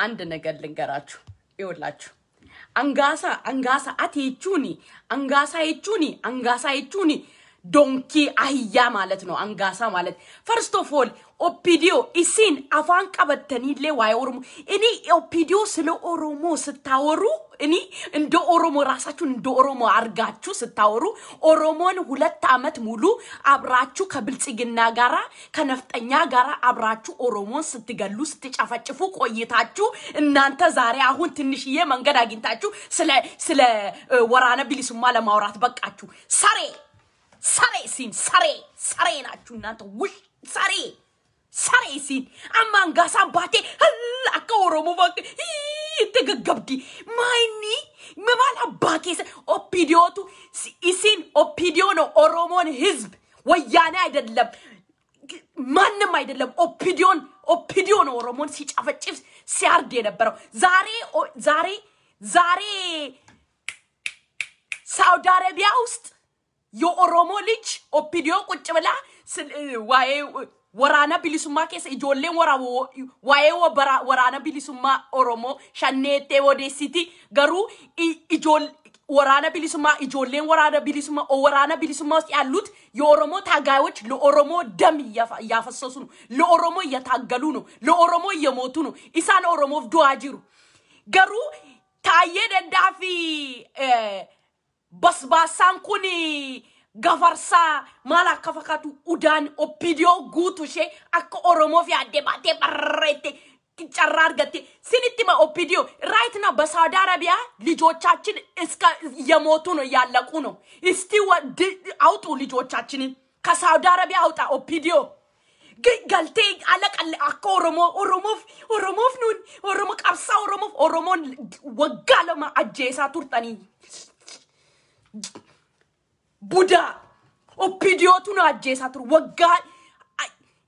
አንድ ነገር ልንገራችሁ፣ ይኸውላችሁ Angaasaa, Angaasaa ati jechuun, Angaasaa jechuun, Angaasaa jechuun donkey አህያ ማለት ነው። Angaasaa ማለት። First of all, OPDO, isin afaan qabattaniillee waa'ee Oromoo, እኔ OPDO ስለ ኦሮሞ ስታወሩ፣ እኔ እንደ ኦሮሞ ራሳችሁን እንደ ኦሮሞ አርጋችሁ ስታወሩ፣ ኦሮሞን 2 ዓመት ሙሉ አብራችሁ ከብልጽግና ጋራ ከነፍጠኛ ጋራ አብራችሁ ኦሮሞን ስትገሉ ስትጨፈጭፉ ቆይታችሁ እናንተ ዛሬ አሁን ትንሽዬ መንገድ አግኝታችሁ ስለ Waraana Bilisummaa ለማውራት በቃችሁ። Saree, saree isin, saree, saree ናችሁ እናንተ፣ ውሽ saree, saree isin. Amma Angaasaan baatee akka Oromoo bakka itti gaggabdi maayinni maal abbaa keessa OPDOtu isin OPDO ነው ኦሮሞን ህዝብ፣ ወያኔ አይደለም፣ ማንም አይደለም። OPDOን OPDO ነው ኦሮሞን ሲጨፈጭፍ ሲያርድ የነበረው። ዛሬ ሳውዲ አረቢያ ውስጥ የኦሮሞ ልጅ OPDO ቁጭ ብላ waa'ee Waraana Bilisummaa keessa ijoolleen waa'ee Waraana Bilisummaa Oromoo shanneettee odeessiti, garuu ijool Waraana Bilisummaa, ijoolleen Waraana Bilisummaa, Waraana Bilisummaa ውስጥ ያሉት የኦሮሞ ታጋዮች ለኦሮሞ ደም እያፈሰሱ ነው። ለኦሮሞ እየታገሉ ነው። ለኦሮሞ እየሞቱ ነው። Isaan Oromoof du'aa jiru. Garuu Taayyee Dandaa fi basbaasaan kun gafarsaa maal akka fakkaatu udaan OPDO guutu ishee akka Oromoof yaaddee baatee barreette carraa argatte sinitti ma OPDO right now በሳውዲ አረቢያ ልጆቻችን እስከ እየሞቱ ነው፣ እያለቁ ነው። እስቲ አውጡ ልጆቻችንን ከሳውዲ አረቢያ አውጣ OPDO። Galtee alaqalle akka Oromoo Oromoof Oromoof nuun Oromoo qabsaa Oromoof Oromoon waggaa 2 ajjeesaa turtanii ቡዳ OPDOtu nu ajjeesaa turu waggaa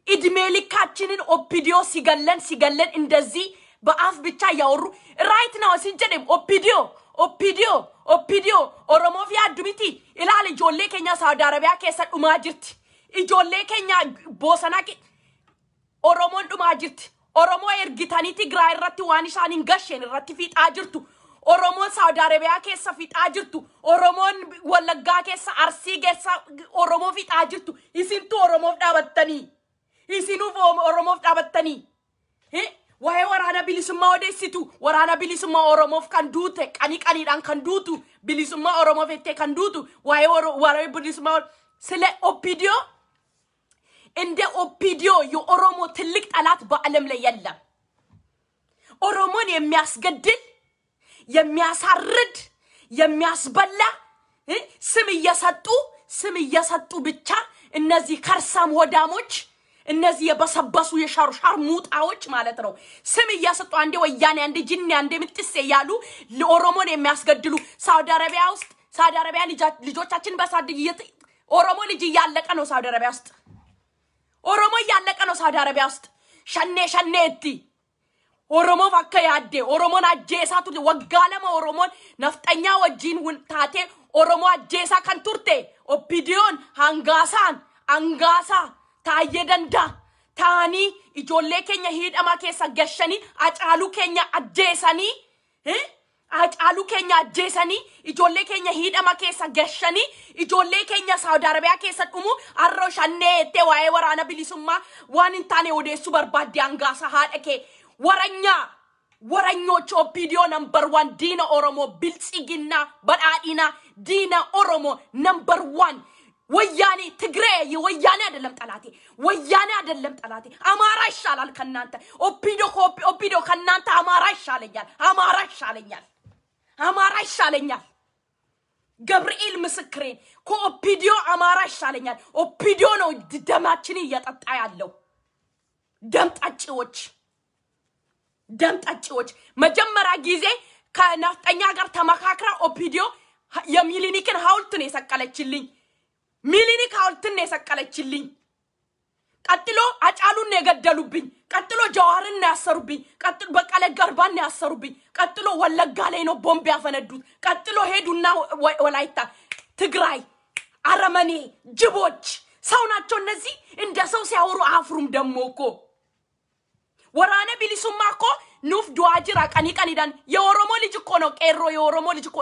እድሜ ልካችንን OPDO ሲገለን ሲገለን እንደዚህ በአፍ ብቻ እያወሩ right now isin jedhem. OPDO, OPDO, OPDO Oromoof yaaddu miti. Ilaali, ijoollee keenya Saudi Arabiyaa keessa dhumaa jirti. Ijoollee keenya boosanaa Oromoon dhumaa jirti. Oromoo ergitanii Tigraay irratti waan isaan hin gasheen irratti fiixaa jirtu. Oromoon Saudi Arabiyaa keessa fixaa jirtu. Oromoon Wallaggaa keessa, Arsii keessa Oromoo fixaa jirtu. Isintu Oromoof dhaabattanii. Isinuuf Oromoof dhaabattanii. Waa'ee Waraana Bilisummaa odeessitu. Waraana Bilisummaa Oromoof kan duute, qanii qaniidhaan kan duutu, bilisummaa Oromoof jettee kan duutu, waa'ee Waraana Bilisummaa ስለ OPDO፣ እንደ OPDO የኦሮሞ ትልቅ ጠላት በዓለም ላይ የለም። ኦሮሞን የሚያስገድል፣ የሚያሳርድ፣ የሚያስበላ ስም እየሰጡ፣ ስም እየሰጡ ብቻ እነዚህ ከርሳም ሆዳሞች፣ እነዚህ የበሰበሱ የሻርሙጣዎች ማለት ነው። ስም እየሰጡ አንዴ ወያኔ፣ አንዴ ጅኒ፣ አንዴ ምጥሴ እያሉ ኦሮሞን የሚያስገድሉ፣ ሳውዲ አረቢያ ውስጥ፣ ሳውዲ አረቢያ ልጆቻችን በሳድ ኦሮሞ ልጅ እያለቀ ነው። ሳውዲ አረቢያ ውስጥ ኦሮሞ እያለቀ ነው። ሳውዲ አረቢያ ውስጥ Shanee, Shaneetti Oromoof akka yaadde Oromoon ajjeesaa turte waggaa 2 Oromoon nafxanyaa wajjin taatee Oromoo ajjeesaa kan turte OPDOn hangaasaan Angaasaa Taayyee Dandaa taanii ijoollee keenya hidhamaa keessa gashanii, Acaaluu keenya ajjeesanii, Acaaluu keenya ajjeesanii, ijoollee keenya hidhama keessa gashanii, ijoollee keenya Saawudi Arabiyaa keessa dhumu, har'a shannee jettee waa'ee Waraana Bilisummaa waan hin taane odeessuu barbaadde. Hangaasa haadha kee, ወረኛ ወረኞች፣ OPDO number one diina Oromoo፣ ብልጽግና በዳዲና diina Oromoo number one። ወያኔ ትግሬ ወያኔ አይደለም ጠላቴ፣ ወያኔ አይደለም ጠላቴ። አማራ ይሻላል ከናንተ። OPDO፣ OPDO ከናንተ አማራ ይሻለኛል፣ አማራ ይሻለኛል፣ አማራ ይሻለኛል። ገብርኤል ምስክሬን፣ ከ OPDO አማራ ይሻለኛል። OPDO ነው ደማችንን እየጠጣ ያለው። ደም ጠጪዎች፣ ደም ጠጪዎች። መጀመሪያ ጊዜ ከነፍጠኛ ጋር ተመካክራ OPDO የሚሊኒክን ሐውልት ነው የሰቀለችልኝ። ሚሊኒክ ሐውልትን ነው የሰቀለችልኝ። ቀጥሎ አጫሉን ነው የገደሉብኝ። ቀጥሎ ጀዋርን ነው ያሰሩብኝ። ቀጥሎ በቀለ ገርባን ነው ያሰሩብኝ። ቀጥሎ ወለጋ ላይ ነው ቦምብ ያፈነዱት። ቀጥሎ ሄዱና ወላይታ፣ ትግራይ። አረመኔ ጅቦች ሰው ናቸው እነዚህ። እንደ ሰው ሲያወሩ አፍሩም። ደሞ እኮ Waraana Bilisummaa እኮ Nuuf du'aa jira qanii qaniidhaan. የኦሮሞ ልጅ እኮ ነው ቄሮ። የኦሮሞ ልጅ እኮ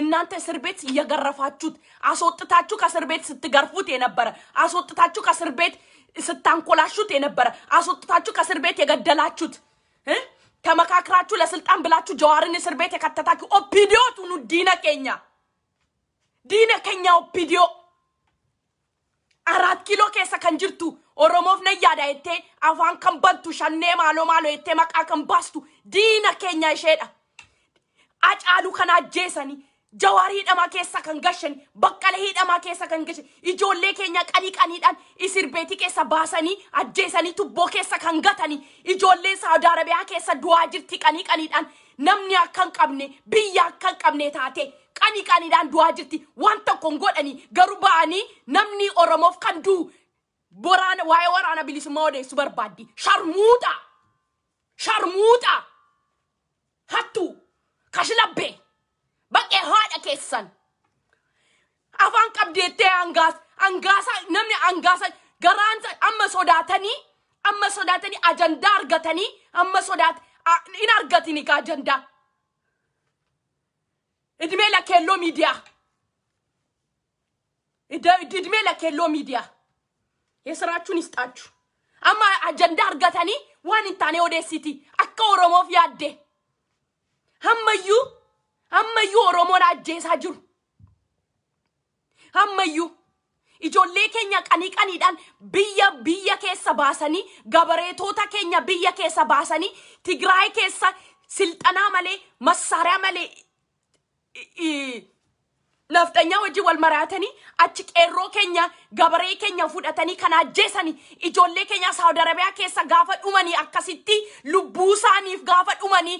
እናንተ እስር ቤት እየገረፋችሁት፣ አስወጥታችሁ ከእስር ቤት ስትገርፉት የነበረ፣ አስወጥታችሁ ከእስር ቤት ስታንኮላሹት የነበረ፣ አስወጥታችሁ ከእስር ቤት የገደላችሁት፣ ተመካክራችሁ ለስልጣን ብላችሁ ጀዋርን እስር ቤት የከተታችሁ ኦፒዲዮ tunu diina keenya, diina keenya ኦፒዲዮ። አራት ኪሎ keessa kan jirtu, Oromoof nan yaada jettee afaan kan bantu, Shannee maaloo maaloo jettee maqaa kan baastu, diina keenya isheedha. Acaaluu kan ajjeesanii, Jawaar hidhamaa keessa kan gashan, Baqqala hidhamaa keessa kan gashan, ijoollee keenya qanii qaniidhaan isir beetii keessa baasanii ajjeesanii tubboo keessa kan gatanii, ijoollee Saawudi Arabiyaa keessa du'aa jirti qanii qaniidhaan, namni akka hin qabne, biyya akka hin qabne taate qanii qaniidhaan du'aa jirti. Waan tokko hin godhanii garuu ba'anii namni Oromoof kan du'u waraana waa'ee waraana bilisummaa odeessuu barbaaddi. Sharmuuxa! Sharmuuxa! Hattu! Kashlabbee! Baqee haadha keessan! Afaan qabdeettee hangaas hangaasa namni hangaasa garaan amma sodaatanii ajandaa argatanii amma sodaat in argatini ka ajandaa. እድሜ ለኬሎ ሚዲያ፣ እድሜ ለኬሎ ሚዲያ፣ የስራችሁን ይስጣችሁ። Amma ajandaa argatanii waan hin taane odeessiti akka Oromoof yaadde. Ammayyuu ammayyuu Oromoon ajjeesaa jiru. Ammayyuu ijoollee keenya qanii qaniidhaan biyya keessa baasanii, gabareetota keenya biyya keessa baasanii, Tigraay keessa silxanaa malee, massaariyaa malee, nafxanyaa wajjin wal maraatanii achi qeerroo keenya, gabaree keenya fudhatanii kan ajjeesanii, ijoollee keenya Saawudi Arabiyaa keessa gaafa dhumanii, akkasitti lubbuu isaaniif gaafa dhumanii,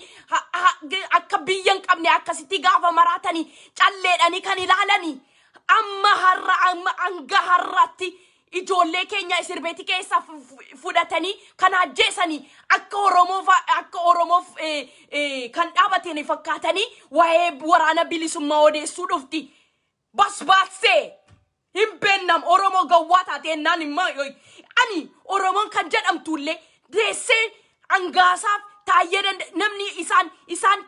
akka biyya hin qabne akkasitti gaafa maraatanii calleedhanii kan ilaalanii, amma har'a amma hanga har'aatti ijoollee keenya isirbeetii keessa fudhatanii kan ajjeesanii, akka Oromoof kan dhaabateen fakkaatanii waa'ee waraana bilisummaa odeessuu dhufti. Basbaassee hin beennam Oromoo gawwaa taatee naan immoo ani Oromoon kan jedhamtullee deessee hangaasaaf taayyee namni isaan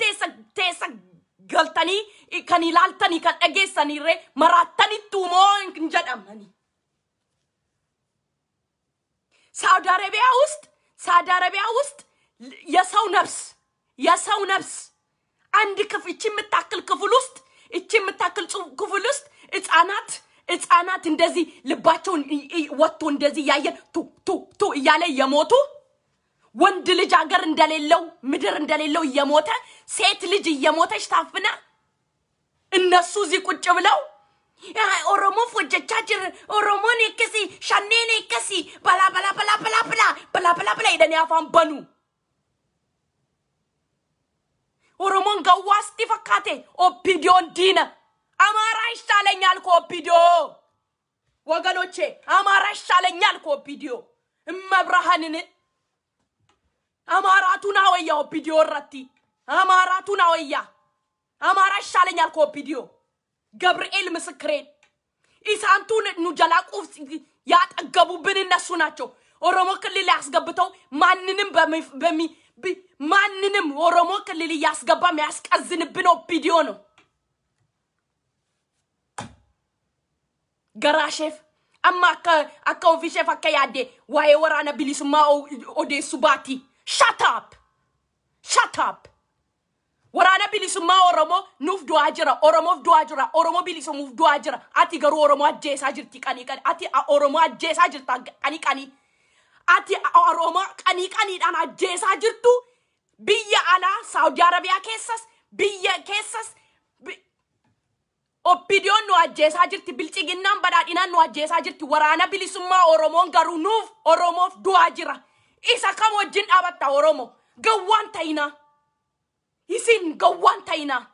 teessa galtanii kan ilaaltanii kan dhageessanirree maraattanitti moo hin jedhamani. ሳውዲ አረቢያ ውስጥ፣ ሳውዲ አረቢያ ውስጥ የሰው ነፍስ አንድ እቺ የምታክል ክፍል ውስጥ፣ እቺ የምታክል ክፍል ውስጥ ህጻናት እንደዚህ ልባቸውን ወጥቶ እንደዚህ እያየን ቱ ቱ ቱ እያለ እየሞቱ፣ ወንድ ልጅ ሀገር እንደሌለው ምድር እንደሌለው እየሞተ፣ ሴት ልጅ እየሞተች ታፍና፣ እነሱ እዚህ ቁጭ ብለው Oromoof hojjechaa jira, Oromoon akkasii, Shanneen akkasii, balaa balaa balaa balaa balaa balaa balaa balaa jedhanii afaan banu. Oromoon gawwaasti fakkaate ኦፒዲዮን diina. አማራ ይሻለኛል ከኦፒዲዮ፣ ወገኖቼ፣ አማራ ይሻለኛል ከኦፒዲዮ። እመብርሃንን አማራቱ naa wayya ኦፒዲዮ irratti፣ አማራቱ naa wayya። አማራ ይሻለኛል ከኦፒዲዮ። ገብርኤል ምስክሬን፣ isaantu nu jalaa quuf ያጠገቡብን እነሱ ናቸው። ኦሮሞ ክልል ያስገብተው ማንንም ኦሮሞ ክልል እያስገባ የሚያስቀዝንብን ኦፒዲዮ ነው። Garaasheef amma akka ofiisheef akka yaadde waa'ee waraana bilisummaa odeessu baati. Shut up! Shut up! Waraana bilisummaa Oromoo nuuf du'aa jira. Oromoof du'aa jira. Oromoo bilisumuuf du'aa jira. Ati garuu Oromoo ajjeesaa jirti qanii qanii. Ati Oromoo ajjeesaa jirta qanii qanii. Ati Oromoo qanii qaniidhaan ajjeesaa jirtu, biyya alaa Saawudi Arabiyaa keessas biyya keessas Oppidiyoon nu ajjeesaa jirti. Bilchiginnaan badhaadhinaan nu ajjeesaa jirti. Waraana bilisummaa Oromoon garuu nuuf Oromoof du'aa jira. Isa kam wajjin dhaabatta Oromoo? Gawwaan ta'inaa. Isin gawwaan ta'inaa.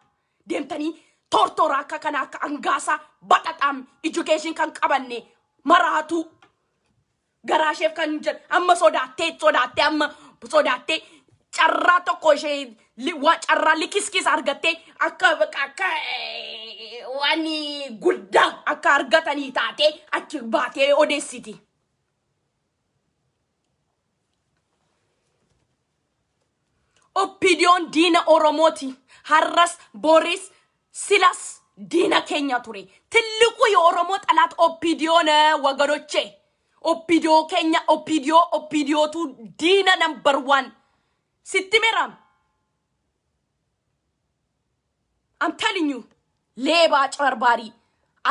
Deemtanii tortora akka kana akka angaasaa baxaxaam education kan qabanne maraatu garaasheef kan jedhu amma sodaattee amma sodaattee carraa tokko ishee carraa likiskis argattee akka waan guddaa akka argatanii taatee achi baatee odeessiti. OPDOn diina Oromooti. Har'as boris silas diina keenya ture. ትልቁ የኦሮሞ ጠላት OPDO ነው ወገኖቼ። OPDO keenya OPDO OPDOtu diina number one sitti meram I'm telling you ሌባ፣ አጭበርባሪ፣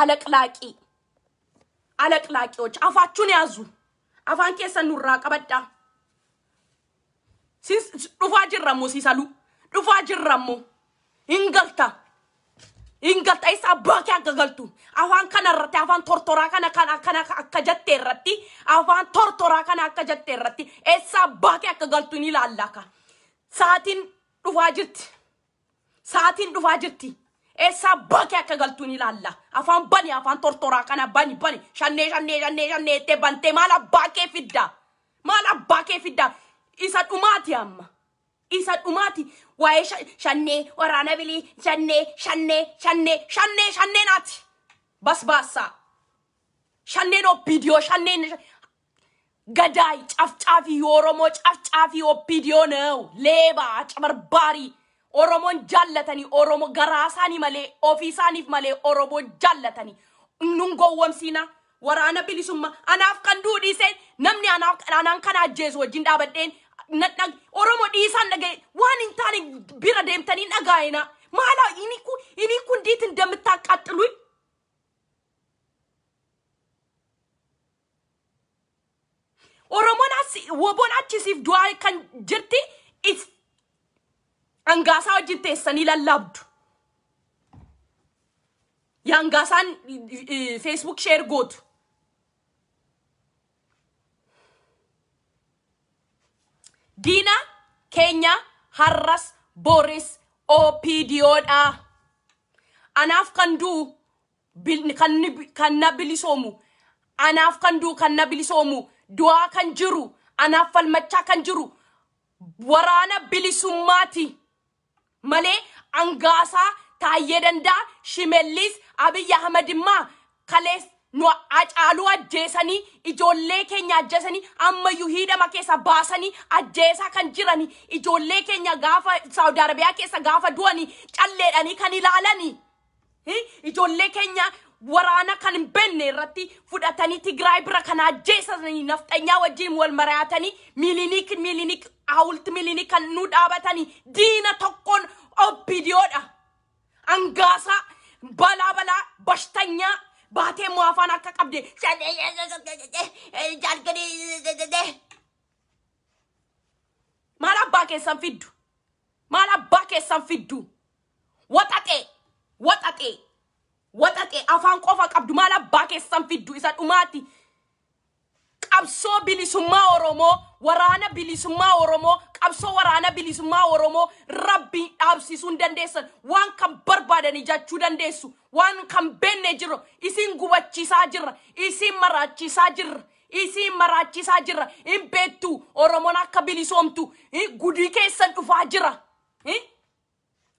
አለቅላቂ አለቅላቂዎች አፋችሁን ያዙ። Afaan keessan nurraa qabadhaa. Dhufaa jirrammoo siisalu dhufaa jirrammoo hin galta hin galta isa abbaa kee akka galtu afaan kana irratti afaan tortoraa kana kana kana akka jette irratti afaan tortoraa kana akka jette irratti eessa abbaa kee akka galtu ni ilaallaka. Sa'aatiin dhufaa jirti. Sa'aatiin dhufaa jirti. Eessa abbaa kee akka galtu ni ilaalla. Afaan bani afaan tortoraa kana bani bani shannee shannee shannee shannee jettee bantee maal abbaa kee fidda? Maal abbaa kee fidda? Isa dhumaati amma. Isa dhumaati. Waa'ee shannee waraana bilii shannee shannee shannee shannee shannee naati. Basbaasa. Shanneen OPDO shanneen ገዳይ ጨፍጫፊ የኦሮሞ ጨፍጫፊ OPDO ነው። ሌባ አጭበርባሪ Oromoon jaallatanii Oromoo garaasaanii malee ofiisaaniif malee Oromoo jaallatanii nun gowwomsiina waraana bilisummaa anaaf kan du'u dhiiseen namni anaaf anaan kana ajjeesu wajjin dhaabadheen Oromoo dhiisaan dhagaye waan hin taane bira deemtanii dhagaayina maala inni kun እንዴት እንደምታቃጥሉኝ Oromoon as woboon achisiif du'aa kan jirti Angaasaa wajjin teessanii lallaabdu. Yaangaasaan Facebook share gootu. Diina keenya har'as boris OPDOdha. Anaaf kan du'u kan na bilisoomu. Anaaf kan du'u kan na bilisoomu. Du'aa kan jiru anaaf falmachaa kan jiru waraana bilisummaati. Malee Angaasaa Taayyee Danda'a Shimellis Abiyyi Ahmad immaa kalees nu Hacaaluu ajjeesanii ijoollee keenya ajjeesanii ammayyuu hidhama keessa baasanii ajjeesaa kan jiranii ijoollee keenya gaafa Saawudi Arabiyaa keessa gaafa du'anii calleedhanii kan ilaalanii ijoollee keenya waraana kan hin beekne irratti fudhatanii Tigraay bira kan ajjeesanii nafxanyaa wajjin wal mari'atanii Minilik Minilik hawulti Minilik kan nu dhaabatanii diina tokkoon OPDOdha. Angaasaa balaa balaa bashtanyaa baatee moo afaan akka qabde maal abbaa keessan fiddu? Maal abbaa keessan fiddu? Waxaxee waxaxee waxaxee afaan qofa qabdu maal abbaa keessan fiddu isa dhumaati. Qabsoo bilisummaa Oromoo waraana bilisummaa Oromoo qabsoo waraana bilisummaa Oromoo rabbi dhaabsisuu hin dandeessan waan kan barbaadanii jechuu dandeessu waan kan beenne jiru isin gubachiisaa jirra isin maraachisaa jirra isin maraachisaa jirra hin beektu Oromoon akka bilisoomtu gudii keessan dhufaa jira.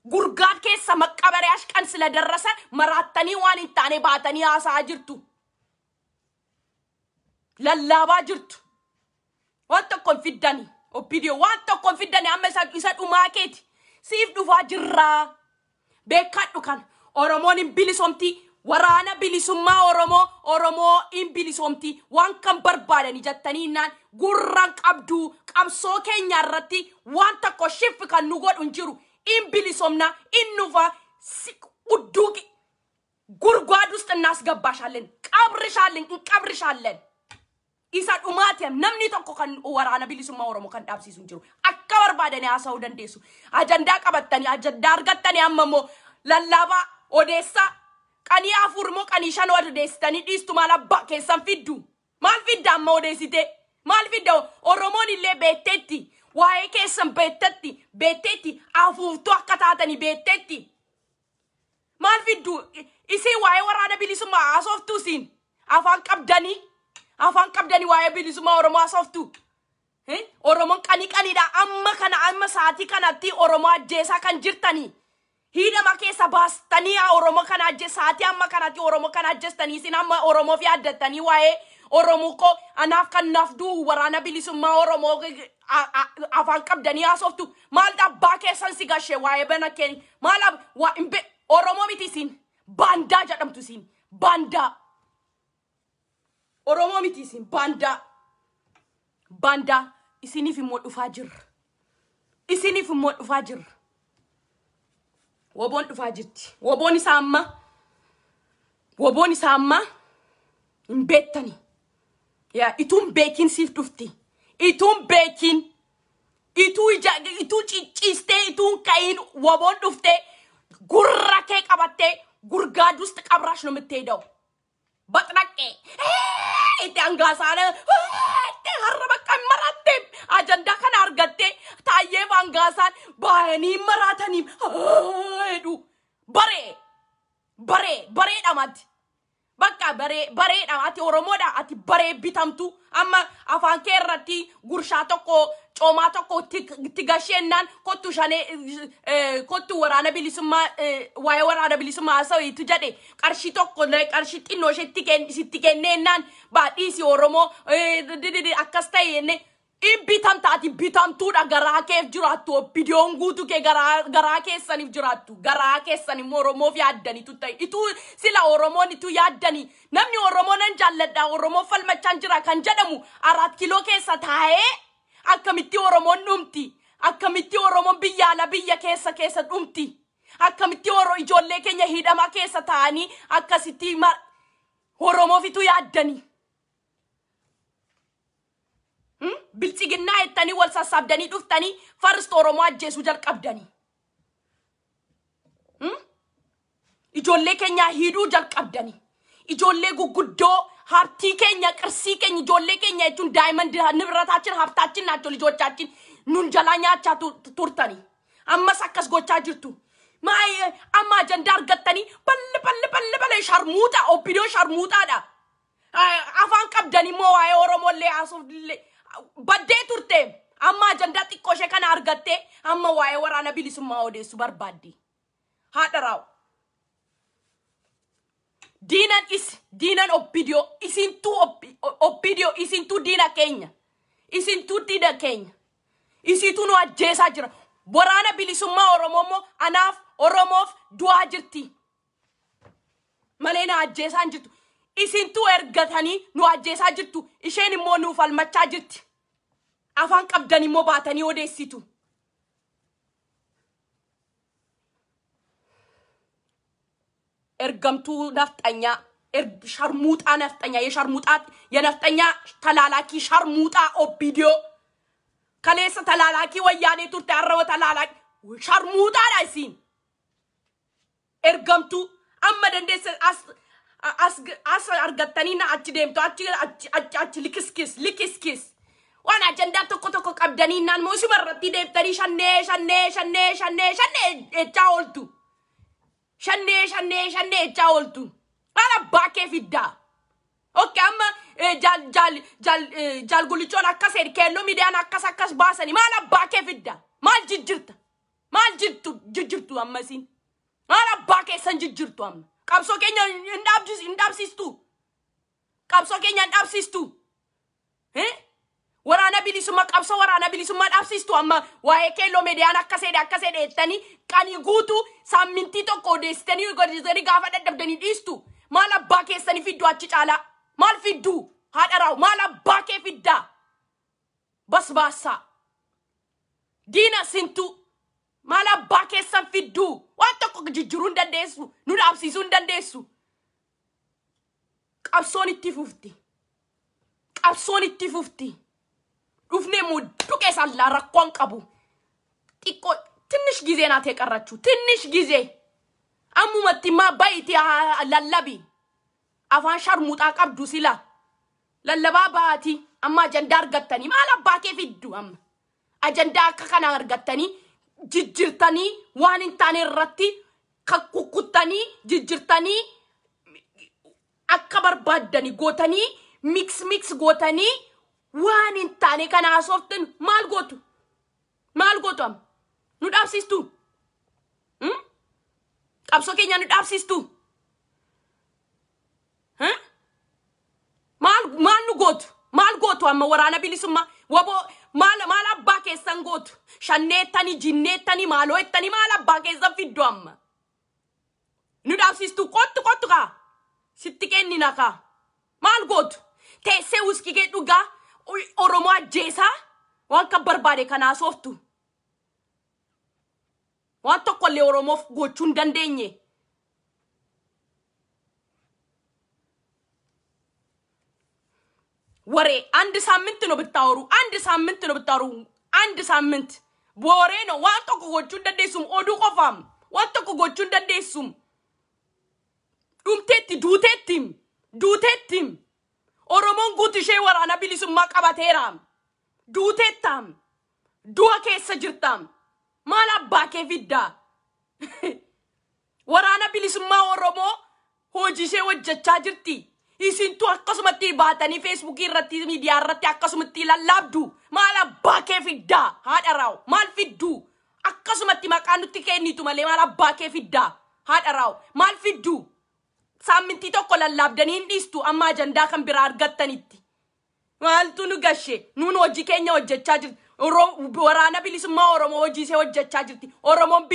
Gurgaan keessa maqqabariyash kan sila darrasa maraattanii waan hin taane baatanii haasa'aa jirtu. Lallaabaa jirtu. Waan tokko hin fiddani. OPDO waan tokko hin fiddani amma isa dhumaa keeti. Siif dhufaa jirraa. Beekadhu kana. Oromoon hin bilisoomti. Waraana bilisummaa Oromoo Oromoo hin bilisoomti. Waan kan barbaadani jettanii innaan gurraan qabdu qabsoo keenya irratti waan tokko shiffi kan nu godhu hin jiru. Hin bilisoomna hin nufa udduu ጉድጓድ ውስጥ እናስገባሻለን። ቀብርሻለን እንቀብርሻለን። Isa dhumaati namni tokko kan waraana bilisummaa Oromoo kan dhaabsiisu hin jiru. Akka barbaadanii haasa'uu dandeessu. Ajandaa qabattanii ajandaa argattanii amma immoo lallaabaa odeessaa qanii afur immoo qanii shan odeessitanii dhiistu maal abbaa keessan fiddu? Maal fidda amma odeessite? Maal fidda? Oromoon illee beekteetti. Waa'ee keessan beektetti beekteetti afuuftuu akka taatanii beekteetti. Maal fiddu? Isin waa'ee waraana bilisummaa haasoftu isin afaan qabdanii. Afaan qabdanii waa'ee bilisummaa Oromoo haasoftu. Oromoon qanii qaniidha. Amma kana amma sa'aatii kanatti Oromoo ajjeesaa kan jirtanii. Hidhama keessa baastanii Oromoo kana ajjees sa'aatii amma kanatti Oromoo kana ajjeestanii isin amma Oromoo fi addattanii waa'ee Oromoo koo anaaf kan naaf du'u waraana bilisummaa Oromoo Afaan qabdanii haasoftu. Maal abbaa keessan si gashee waa'ee bana keenya? Maal Oromoo miti isin. Baandaa jedhamtu isin. Baandaa. Oromoo miti isin. Baandaa. Baandaa. Isiniif immoo dhufaa jirra. Isiniif immoo dhufaa jirra. Woboon dhufaa jirti. Woboon isaa amma. Woboon isaa amma hin beektani. Yaa ituun beekin siif dhufti. Ituun beekin. Ituu ija ituu cicciistee ituun ka'iin woboon dhuftee gurra kee qabattee gurgaadus qabraash ነው የምትሄደው። በጥረቄ itti hangaasaana itti har'a bakka hin maratte ajandaa kana argatte taayyeef hangaasaan baayanii maraatanii jedhu baree baree bareedha mati. Bakka baree bareedha ati Oromoodha ati baree bitamtu amma afaan kee irratti gurshaa tokko coomaa tokko itti gasheennaan kottu shanee kottu waraana bilisummaa waa'ee waraana bilisummaa haasawiitu jedhe qarshii tokko qarshii xinnoo ishee sitti kenneennaan baadhiisi Oromoo akkas ta'e jenne in bitamta ati bitamtuudha garaa keef jiraattu opidiyoon guutuu kee garaa keessaniif jiraattu garaa keessan immoo Oromoof yaaddanitu ta'e ituu sila Oromoon ituu yaaddanii namni Oromoo nan jaalladha Oromoo falmachaan jira kan jedhamu Araat Kiiloo keessa taa'ee akkamitti Oromoon dhumti akkamitti Oromoon biyya ala biyya keessa keessa dhumti akkamitti ijoollee keenya hidhamaa keessa taa'anii akkasitti Oromoof ituu yaaddanii. Bilchiginnaa jettanii wal sassaabdanii dhuftanii farst Oromoo ajjeesuu jalqabdanii. Ijoollee keenya hidhuu jalqabdanii. Ijoollee guguddoo ሀብቲ keenya ቅርሲ keenya ijoollee keenya jechuun daa'imman ንብረታችን ሀብታችን ናቸው ልጆቻችን nun jalaa nyaachaa turtanii. Ammas akkas gochaa jirtu. Maay amma ajandaa argattanii balli balli balli balli sharmuuxa obbidoo sharmuuxaadha. Afaan qabdanii immoo waa'ee Oromollee haasofillee baddee turte amma ajandaa xiqqoo ishee kana argattee amma waa'ee waraana bilisummaa odeessuu barbaaddi. Haadha raa'u. Diinan is diinan obbidiyoo isintuu obbidiyoo isintuu diina keenya. Isintuu diina keenya. Isiituu nu ajjeesaa jira. Waraana bilisummaa Oromoo immoo anaaf Oromoof du'aa jirti. Malee na ajjeesaa hin jirtu. Isintuu ergatanii nu ajjeesaa jirtu. Isheen immoo nuuf falmachaa jirti. Afaan qabdan immoo baatanii odeessitu. Ergamtuu nafxanyaa sharmuuxaa nafxanyaa የሸርሙጣ የነፍጠኛ ተላላኪ ሸርሙጣ ኦቢዲዮ kaleessa talaalaakii wayyaanee turte har'a talaalaakii sharmuuxaadha isiin ergamtuu amma dandeesse as as as argattanii na achi deemtu achi achi achi achi likiskis likiskis waan ajandaa tokko tokko qabdanii naan moo isuma irratti deebitanii shannee shannee shannee shannee shannee jechaa ooltu shannee shannee shannee jechaa ooltu maal abbaa kee fiddaa. Okay, amma jaal jaal jaal jaal gulichoon akkas jedhi keelloo miidiyaan akkas akkas baasanii maal abbaa kee fidda? Maal jijjiirta? Maal jirtu jijjiirtu amma isin? Maal abbaa keessan jijjiirtu amma? Qabsoo keenya hin dhaabsistu. Qabsoo keenya hin dhaabsistu. Waraana bilisummaa qabsoo waraana bilisummaa dhaabsistu amma waa'ee keelloo miidiyaan akkas jedhe akkas jedhe jettanii qanii guutuu saammintii tokko odeessitanii odeessitanii gaafa dadhabdanii dhiistu. Maal abbaa keessanii fiddu achi caalaa? Maal fidduu? Haadha raa'u maal abbaa kee fiddaa? Basbaasaa. Diina sintu maal abbaa keessan fidduu? Waan tokko jijjiiruu hin dandeessu. Nu dhaabsiisuu hin dandeessu. Qabsoon itti fufti. Qabsoon itti fufti. Dhufnee mudduu keessan rakkoon qabu. Xiqqoo ትንሽ ጊዜ ናት የቀረችው። ትንሽ ጊዜ ammumatti maa bayti lallabi. Afaan sharmuuxaa qabdu sila. Lallabaa baati amma ajandaa argattanii maal abbaa kee fiddu amma. Ajandaa akka kana argattanii jijjiirtanii waan hin taane irratti kukkuttanii jijjiirtanii akka barbaaddanii gootanii mix mix gootanii waan hin taane kana haasoftan maal gootu? Maal gootu amma? Nu dhaabsistu? Qabsoo keenya nu dhaabsistu? Maal maal nu gootu? Maal gootu amma waraana bilisummaa waboo maal maal abbaa keessan gootu shanneettanii jinneettanii maaloo ettanii maal abbaa keessan fiddu amma nu dhaabsiistu qottu qottu kaa sitti kennina kaa maal gootu teessee wuskii kee dhugaa Oromoo ajjeesaa waan kan barbaade kanaa sooftu waan tokkollee Oromoof gochuu hin dandeenye. ወሬ አንድ ሳምንት ነው ብታወሩ፣ አንድ ሳምንት ነው ብታወሩ፣ አንድ ሳምንት ወሬ ነው። waan tokko gochuu hin dandeessum oduu qofaam waan tokko gochuu hin dandeessum dhumteetti duuteetti duuteetti Oromoon guutu ishee waraana bilisummaa qabateera duuteettaam du'a keessa jirtaam maal abbaa kee fiddaa waraana bilisummaa Oromoo hojii ishee hojjechaa jirti. Isintu akkasumatti baatanii feesbuukii irratti miidiyaa irratti akkasumatti lallaabdu maal abbaa kee fiddaa haadha raawu maal fiddu akkasumatti maqaa nutti kennitu malee maal abbaa kee fiddaa haadha raawu maal fiddu saammintii tokko lallaabdanii hin dhiistu amma ajandaa kan biraa argattanitti maaltu nu gashe nuun hojii keenya hojjechaa jirti. Waraana bilisummaa Oromoo hojii ishee hojjechaa jirti. Oromoon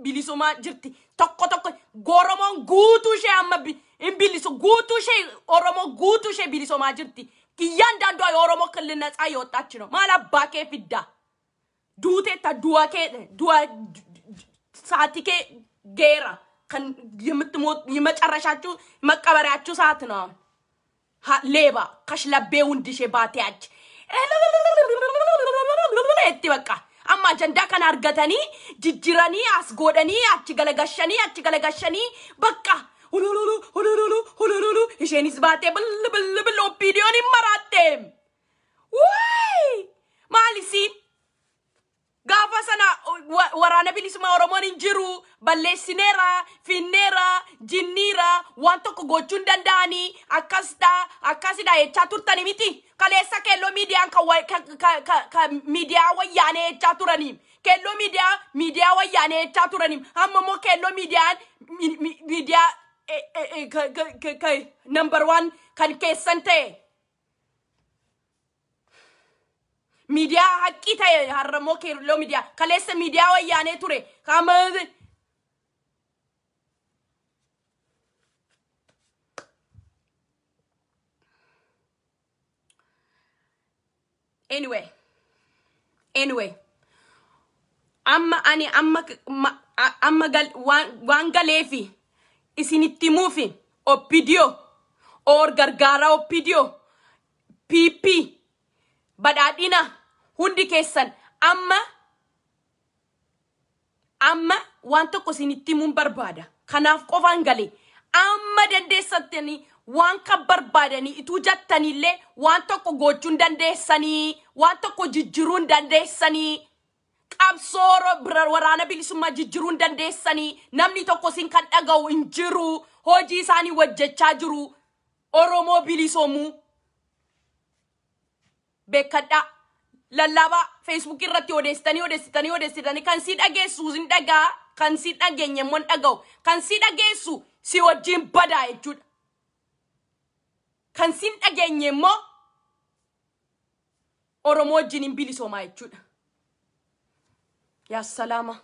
bilisummaa jirti. Tokko tokko Oromoon guutuu ishee amma hin bilisu guutuu ishee Oromoo guutuu ishee bilisoomaa jirti. እያንዳንዷ የኦሮሞ ክልል ነፃ እየወጣች ነው። maal abbaa kee fidda duuteetta du'a kee du'a sa'aatii kee geera kan የምትሞት የመጨረሻችሁ መቀበሪያችሁ ሰዓት ነው። ሌባ ከሽለቤ ውንድሼ ባቴያች itti bakka amma ajandaa kana argatanii jijjiiranii as godhanii achi galagashanii achi galagashanii bakka hulululu hulululu hulululu isheenis baatee billi billi billi OPDOn hin maraatte. Waay! Maal isiin? Gaafa sana waraana bilisummaa Oromoon hin jiru balleessineera finneera jinniira waan tokko gochuu hin danda'anii akkasidha akkasidha jechaa turtanii miti kaleessa keelloo miidiyaan kan kan miidiyaa wayyaanee jechaa turanii keelloo miidiyaa miidiyaa wayyaanee jechaa turanii amma immoo keelloo miidiyaan miidiyaa number one kan keessan ta'e miidiyaa haqqii ta'e har'ammoo keelloo miidiyaa kaleessa miidiyaa wayyaanee ture kama anyway amma ani amma amma gal waan galeefi isinitti himuufi OPDO or gargaara OPDO PP badhaadhina hundi keessan amma amma waan tokko isinitti himuun barbaada. Kanaaf qofaan gale amma dandeessattanii waan kan barbaadanii ituu jettanillee waan tokko gochuu hin dandeessanii waan tokko jijjiiruu hin dandeessanii qabsoo waraana bilisummaa jijjiiruu hin dandeessanii namni tokko isin kan dhaga'u hin jiru hojii isaanii hojjechaa jiru Oromoo bilisoomuu beekadhaa. Lallabaa feesbuukii irratti odeessitanii odeessitanii odeessitanii kan si dhageessu hin dhagaa kan si dhageenye immoo hin dhaga'u kan si dhageessu si wajjin badaa jechuudha. Kan si hin dhageenye immoo Oromoo wajjin hin bilisoomaa jechuudha. Yaa salaama.